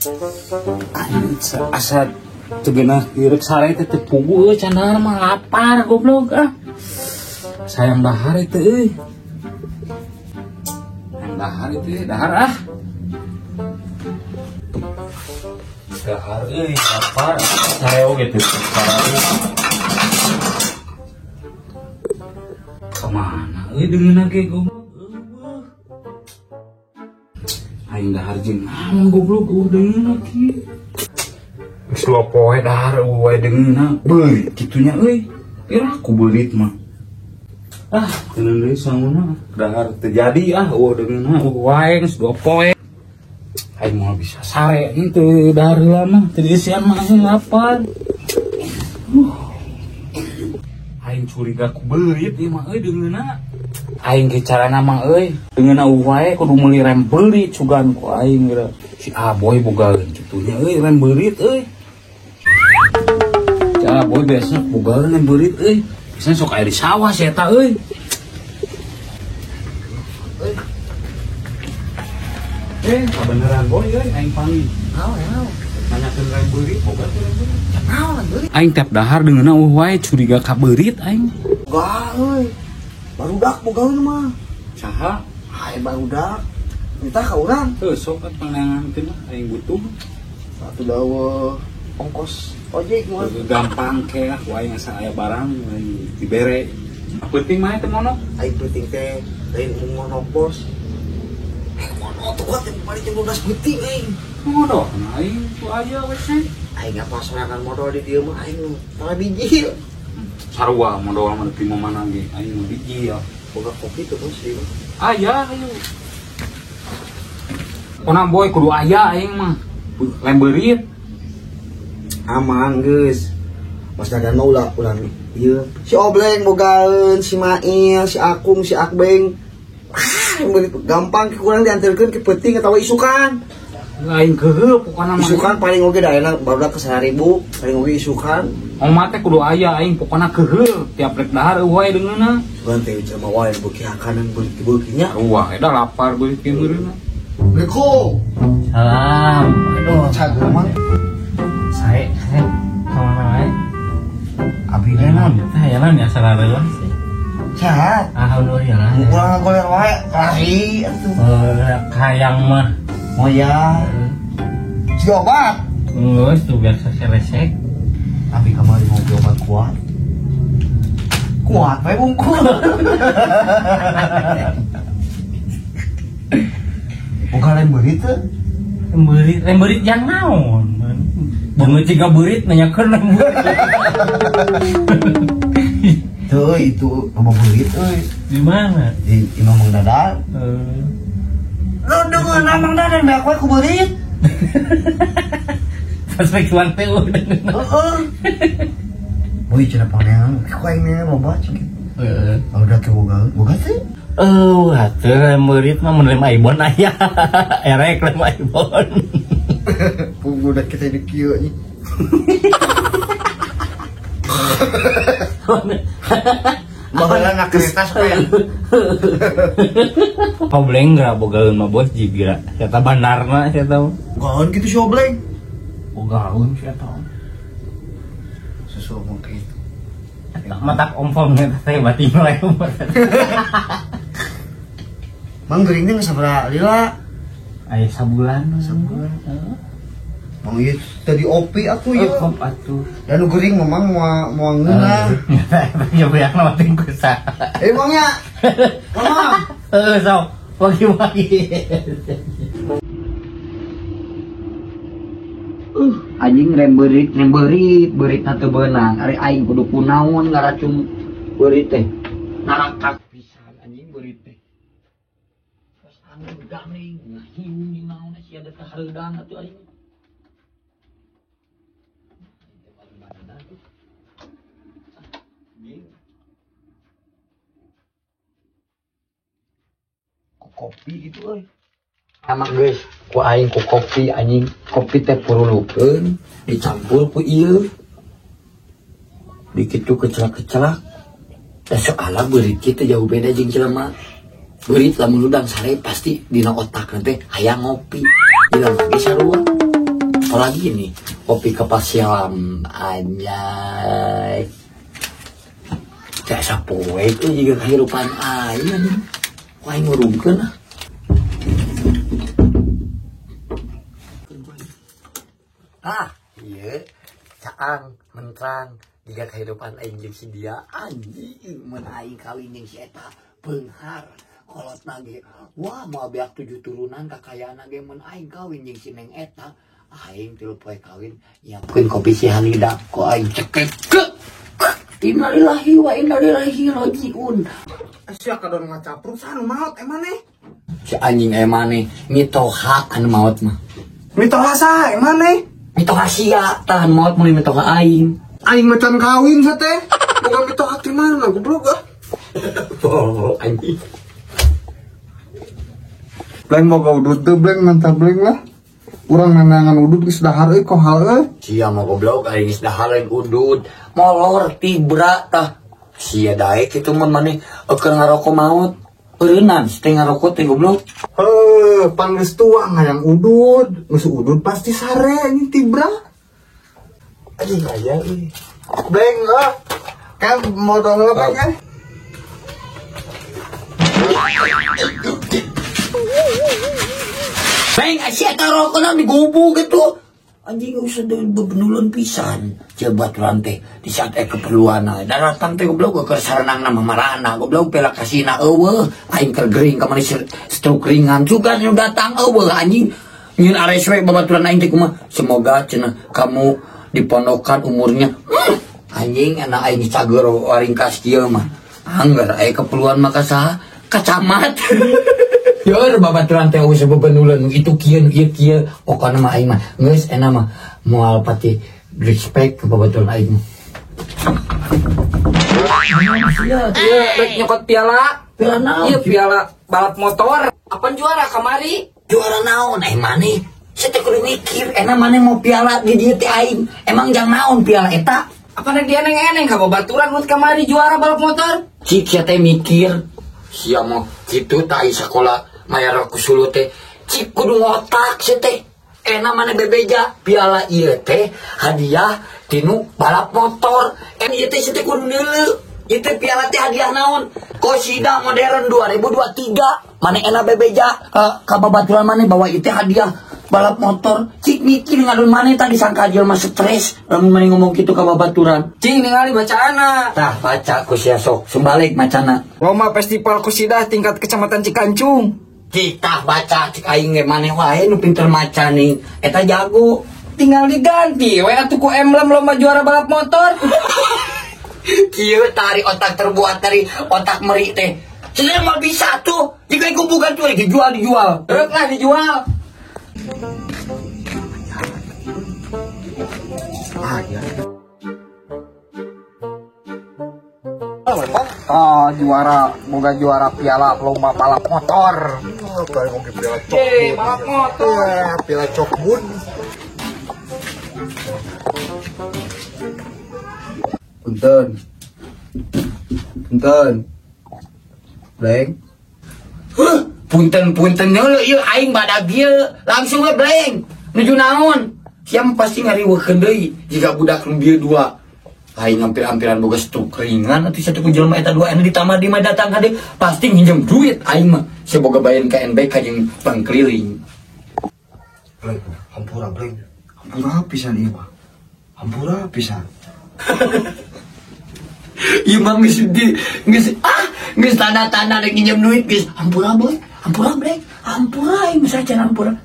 Asa teu geunah ireuk sare teh teu puguh euy candar mah lapar goblok ah. Sayang dahar itu euy. Sayang dahar itu dahar ah. Dahar euy lapar sare oge teu kemana euy deungeunna ge goblok. Aing dahar jeung naon goblok eueuh deungeunna kieu. Geus dua poe dahar eueuh wae deungeunna beurit kitunya euy. Piraku beurit mah. Ah, teuneun deui sanguna dahar teu jadi ah eueuh deungeunna eueuh wae geus dua poe. Aing moal bisa sare henteu dahar heula mah teu diisian mah aing lapar. Aing curiga ku beurit ieu mah euy deungeunna. Aing ge carana mah euy deungeunna eueuh wae kudu meuli rem beurit sugan ku aing geura. Si Aboy bogaeun kitunya euy rem beurit euy. Si Aboy biasana bogaeun rem beurit euy. Biasana sok aya di sawah si eta euy. Kabeneran boy euy aing panggil. Naon naon? Nanyakeun rem beurit boga teh rem beurit. Naon rem beurit? Aing tiap dahar deungeunna eueuh wae curiga ka beurit aing. Boga euy. Barudak bogaeun mah. Saha? Hae barudak. Minta ka urang. Heuh sok atuh pangnangan mah aing butuh. Satu dawa ongkos ojek mah. Gampang ke lah ku aing asa aya barang aing dibere. Penting mah teh monok. Aing penting teh lain monok bos. Monok tuh kuat balik jam 12 peuting aing. Modal aing ku aya we sih. Aing apa sorangan modal di dieu mah aing nu tara bijil. Sarua modal mah di mana ge aing nu bijil. Boga kopi tuh bos di mah. Aya ayo. Kona boy kudu aya aing mah. Lem beurit. Aman geus. Mas Dadan mah ulah urang ieu. Si Obleng bogaeun, si Mail, si Akung, si Akbeng. Ah, beurit gampang ke kurang diantarkeun ke peuting atawa isukan. Lain keukeuh pokona mah. Isukan paling oge da ayeuna barudak ke 1000, paling oge isukan. Omat teh kudu aya aing pokona keukeuh tiap rek dahar eueuh wae deungeunna. Sugan teh jelema wae beuki hakanan beuki nya. Wah, eta lapar beuki meureunna. Assalamualaikum. Salam. Aduh, cager mah. Sae, sae. Kumaha wae? Abdi teh naon? Teh aya naon ya sarareulah sih. Sehat. Alhamdulillah. Urang goler wae lari atuh. Kayang mah. Oh ya. Si obat. Geus tuh biasa selesai. Abi kamari mau beli obat kuat. Kuat we bungkul. Bukan lem beurit teh. Lem beurit yang naon? Beungeut jiga beurit nanyakeun lem beurit. Tuh itu loba beurit euy. Di mana? Di imah Mang Dadan. Lu deungeun Mang Dadan beak we ku beurit. Pas rek cuan teh udah. Heeh. Boy cenah panean, ku aing nya loba cing. Heeh. Udah ke boga, boga teh. Atuh lem beurit mah mun lem Aibon aya. Erek lem Aibon. Pugu udah kita di kieu nya. Baheula na kereta supaya. Obleng geura bogaeun mah bos jigira. Eta bandarna sia teh. Bogaeun kitu si Obleng. Bogaeun sia teh. Susu omong kitu. Eta matak ompong eta teh batin lem. Mang geuring teh geus sabaraha lila? Aya sabulan. Sabulan. Heeh. Mang ieu tadi opi atuh ieu. Op atuh. Da nu geuring mah mang moal ngeunah. Ya beak mah ting ku saha. Mang nya. Mama. Heeh sok. Pagi-pagi. Anjing rem beurit, beuritna teu beunang. Ari aing kudu kunaon ngaracun beurit teh. Narakak pisan anjing beurit teh. Pas anu gandeng ngahiung naon sia teh hareudang atuh aing. Kopi gitu euy. Emang guys, ku aing ku kopi anjing, kopi teh purulukeun dicampur ku ieu. Dikitu kecelak-kecelak. Da soalna beurit kieu teh jauh beda jeung jelema. Beurit lamun ludang sare pasti dina otak teh hayang ngopi. Jelema ge sarua. Apalagi ini kopi kapal silam anjay. Kayak sapoe itu juga kehidupan aing anjing. Wah aing ngurungkeun ah. Ah, ieu caang mentrang jika kehidupan aing jeung si dia anjing mun aing kawin jeung si eta beunghar kolotna ge wah moal beak 7 turunan kakayaanna ge mun aing kawin jeung si neng eta aing 3 poe kawin nyiapkeun kopi si Hanida ku aing cekek. Innalillahi wa inna ilaihi rajiun. Sia kadon ngacapruk saha nu maot emane? Si anjing emane mitoha anu maot mah. Mitoha saha emane? Mitoha sia tah anu maot mun mitoha aing. Aing macan kawin sa teh. Bukan mitoha ti mana goblok ah. Oh, anjing. Bleng boga udut teu bleng mantap bleng lah. Urang nanangan udut geus dahar euy kohal euy. Sia mah goblok aing geus dahar lain udut. Molor tibra tah. Sia daek kitu mun maneh keur ngaroko maot. Eureunnan si teh ngaroko teh goblok. Heuh, pan geus tua hayang udut. Geus udut pasti sare anjing tibra. Aduh aya euy. Bleng ah. Kan modal heula bleng eh. Beng, asia rokona digubuk gitu. Anjing usah bebenulun pisan. Coba baturan teh di saat keperluan daratan teh goblok keur sarenangna mamarana goblok pela kasina eueuh aing keur gering ka maneh stroke ringan juga nu datang eueuh anjing nyeun ares we babaturan aing teh kumaha semoga cenah kamu dipondokan umurnya anjing anak aing cager waringkas kieu mah anggar aya keperluan maka saha kacamat. Yor babaturan teh geus bebenuleun itu kieu ieu kieu pokona mah aing mah geus enak mah moal pati respect ke babaturan aing. Iya, rek nyokot piala. Piala naon? Iya, piala balap motor. Apan juara kamari? Juara naon eh maneh? Saya teh kudu mikir enak maneh mau piala di dieu teh aing. Emang jang naon piala eta? Apa rek dieneng-eneng ka babaturan mun kamari juara balap motor? Cik sia teh mikir. Sia mah kitu tai sakola mayar ku sulu teh cik kudu ngotak sia teh enak maneh bebeja piala ieu teh hadiah tinu balap motor en ieu teh sia teh kudu neuleu ieu teh piala teh hadiah naon Kosida modern 2023 maneh enak bebeja ka babaturan maneh bawa ieu teh hadiah balap motor cik mikir ngadun maneh tadi sangka jelema stres lamun maneh ngomong kitu ka babaturan cing ningali bacaanna tah baca ku sia sok sumbalik macana Lomba Festival Kosidah tingkat Kecamatan Cikancung. Cik tah baca cik aing ge maneh wae nu pinter maca nih eta jago tinggal diganti we atuh ku emblem lomba juara balap motor. Kieu tari otak terbuat dari otak meri teh cenah mah bisa tuh jika gubugan tuh dijual dijual rek lah dijual. Ah ya. Oh, juara, boga juara piala lomba balap motor. Oh, kayak mau piala cokbun. Balap motor. Ya, piala cokbun. Punten. Punten. Bleng. Huh, punten-punten heula ieu aing badag ieu, langsung we bleng. Nuju naon? Sia pasti ngariweukeun deui jiga budak nu bieu dua. Aing hampir-hampiran boga stroke ringan atuh satu ku jelema eta dua anu ditambah di mah datang ka pasti nginjem duit aing mah. Sia boga bayan ka NBK jeung bank keliling. Bleng, hampura bleng. Hampura pisan ieu mah. Hampura pisan. Ieu mah geus di geus ah geus tanda-tanda rek nginjem duit geus hampura boy, hampura bleng, hampura aing geus acan hampura.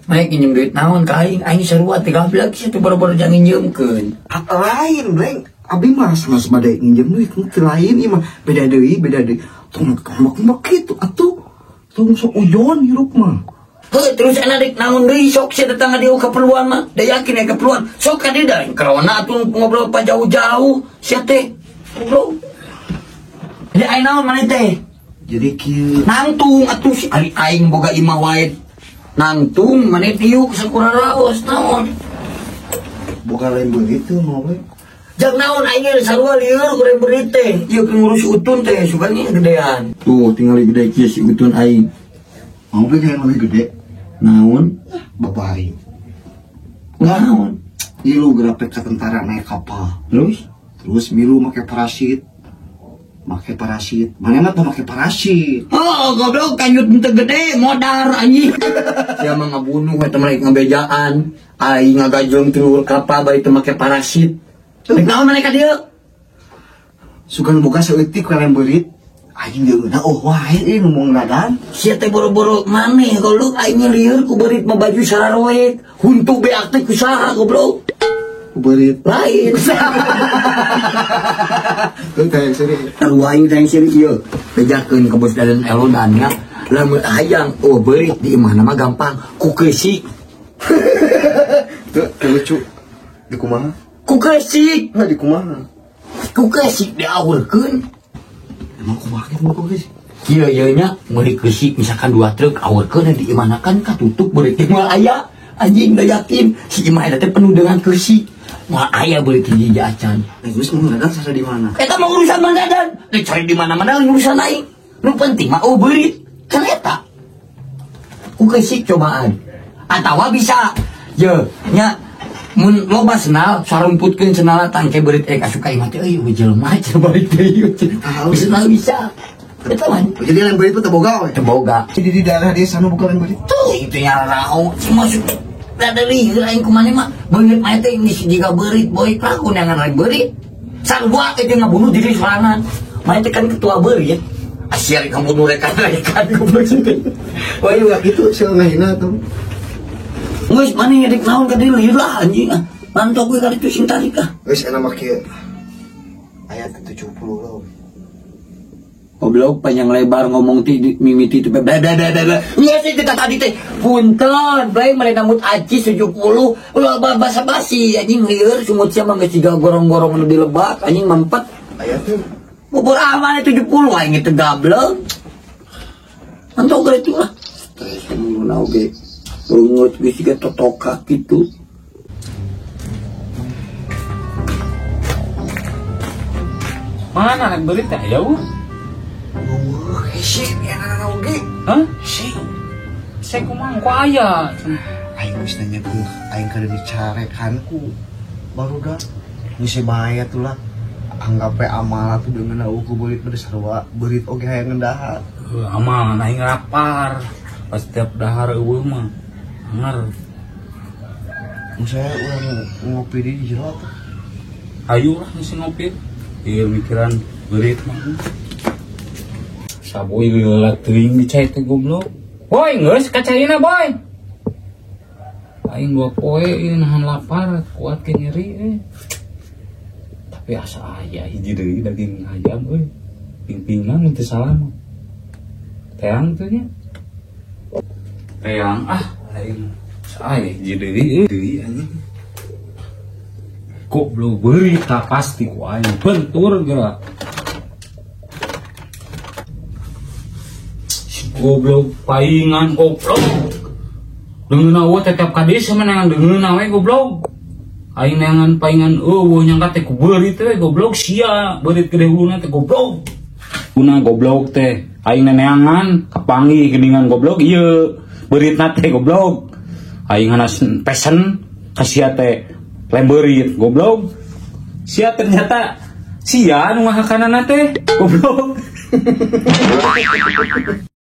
Baik nginjem duit naon ka aing, aing sarua teh gablek sia teh boro-boro jang nginjemkeun. Lain bleng, abdi mah sanes bade nginjem duit teu lain ieu mah beda deui, beda deui. Tong kumbak-kumbak kitu atuh. Tong sok ujon hirup mah. Heuh, terus enak rek naon deui sok sia datang ka dieu keperluan mah. Da yakin aya keperluan. Sok ka dieu da corona atuh ngobrol pa jauh-jauh sia teh. Ngobrol. Jadi aing naon maneh teh? Jadi kieu nangtung atuh si ari aing boga imah wae. Nangtung maneh diuk sakurang raos naon. Boga lain begitu mau we. Jang naon aing ge sarua lieur ku lain beurit teh. Ieu keur ngurus utun teh sugan ge gedean. Tuh tinggal gede kieu si utun aing. Mau ge yang lebih gede. Naon? Bapak aing. Naon? Milu gerapek ka tentara naik kapal. Terus? Terus milu make parasit. Make parasit. Mana mah teu make parasit. Oh, goblok kanyut teu gede modar anjing. Sia mah ngabunuh eta mah ngabejaan. Aing ngagajleng ti luhur kapal bari teu make parasit. Rek naon maneh ka dieu? Sugan boga saeutik lem beurit. Aing deungeunna oh wae euy nu Mang Dadan. Sia teh boro-boro maneh goblok aing lieur ku beurit mah baju sararoek. Huntu beak teh ku saha goblok? Ku beurit. Lain. Teu teh seri. Aing teh seri ieu. Bejakeun ka Bos Dadan Elodan nya. Lamun hayang oh beurit di imahna mah gampang ku keusik. Teu lucu. Di kumaha? Ku keusik. Hah di kumaha? Ku keusik diawurkeun. Emang kumaha kitu ku keusik? Kieu ieu nya meuli keusik misalkan 2 truk awurkeun di imahna kan katutup beurit teh moal aya. Anjing da yakin si imah eta teh penuh dengan keusik. Moal aya beurit hiji acan. Geus Mang Dadan sasa di mana? Eta mah urusan Mang Dadan. Dicari di mana-mana urusan aing. Nu penting mah oh beurit. Kan eta. Ku keusik cobaan. Atawa bisa ye nya mun loba senal sarumputkeun senal tangke beurit asup ka imah teh euy jelema cenah balik deui. Bisa bisa. Eta mah. Jadi lain beurit teh boga we. Teu boga. Jadi di daerah desa nu boga lain beurit. Tuh itu nya rao masuk da lieur aing kumaha mah beungeut mah teh geus jiga beurit boy praku neangan lain beurit. Sarua teh ngabunuh diri sorangan. Mah teh kan ketua beurit. Asia rek ngabunuh rekan-rekan goblok sih. Wah iya kitu sia ngahina tuh. Geus maneh rek naon ka dieu lieur lah anjing ah. Mantok we kali itu sing tarik ah. Geus enak mah kieu. Ayat 70 loh. Goblok panjang lebar ngomong ti mimiti teh bla bla bla bla. Geus teh tadi teh punten bae mare nambut aci 70 ulah basa-basi anjing lieur sumut sia mah geus siga gorong-gorong nu dilebak anjing mampet. Aya teh bubur aman 70 aing teh gableng. Mantok ge itu lah. Stres muluna oge. Beungeut geus siga totokak kitu. Mana rek beurit teh aya eueuh? Eueuh hese nya oge. Hah? Hese. Hese kumaha ku aya? Aing geus nanya ke aing kada dicarekanku. Barudak geus bae atuh lah. Anggap we amal atuh deungeunna eueuh ku beurit mah sarua beurit oge hayang ngendahar. Heuh amal aing lapar. Pas tiap dahar eueuh mah anger. Misalnya urang ngopi di jero atuh. Ayo lah geus ngopi. Ieu mikiran beurit mah. Saboy leulah teuing di cai teh goblok. Boy geus ka caina boy. Aing 2 poe ieu nahan lapar kuat ke nyeri euy. Tapi asa aya hiji deui daging ayam euy. Ping-pingna mun teu salah mah. Teang teh nya. Teang ah aing asa aya hiji deui deui anjing. Goblok beurit tah pasti ku aing bentur geura. Goblok paingan goblok. Deungeunna eueuh tetep ka desa menangan deungeunna we goblok. Aing neangan paingan eueuh nyangka teh ku beurit we goblok sia beurit gede huluna teh goblok. Guna goblok teh aing neangan kapanggih geuningan goblok ieu beuritna teh goblok. Aing hanas pesen ka sia teh lem beurit goblok. Sia ternyata sia nu ngahakanana teh goblok.